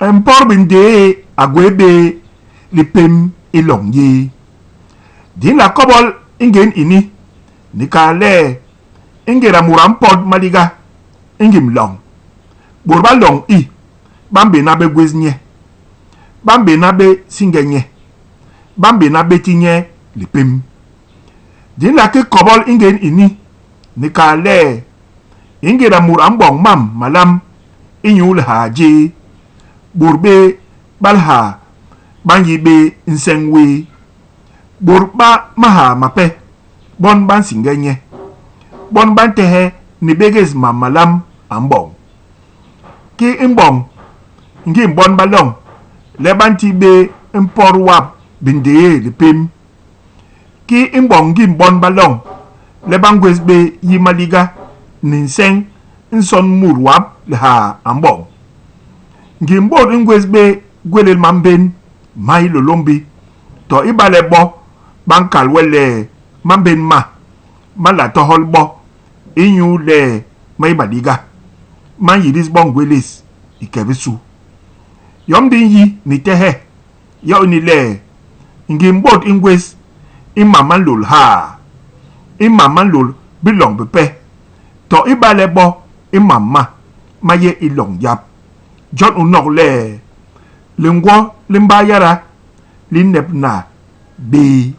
Mpot bindéé a gwé bé lipém i loñ yéé. Di nla kobol i ngén ini ni kal le ingéda mut a mpot maliga i ngim loñ, bôt ba loñ i, ba mbéna bé gwés nye, ba mbéna bé singe nye, ba mbéna bé ti nye lipém. Di nla ki kobol i ngén ini ni kal le ingéda mut a mboñ mam malam inyu lihaa jéé, bôt bé ba lihaa ba nyi bé nseñ wéé. Bôt ba mahaa mape bon ba nsinge nye, bon ba ntehe ni bégés mam malam a mboñ. Kii i mboñ ngim bon ba loñ le ba nti bé mpot wap bindéé lipém? Kii i mboñ ngim bon ba loñ le ba ngwés bé yi maliga ni nseñ nson mut wap lihaa a mboñ? Ngim bôt i ngwés bé gwélél mambén ma Hilôlômbi to ibale bo ba nkal we le mambén ma, ma nla tohol bo inyu le ma yé maliga, ma nyilis bo ngwélés i ke bisu. Yom di nyi ni tehe, yo ini le, ngim bôt i ngwés i mam ma nlôl haa, i mam ma nlôl biloñ bipe, to ibale bo i mam ma, ma yé i loñ yap. Jon u nok le, lingwo li mbai yada li nepna bé.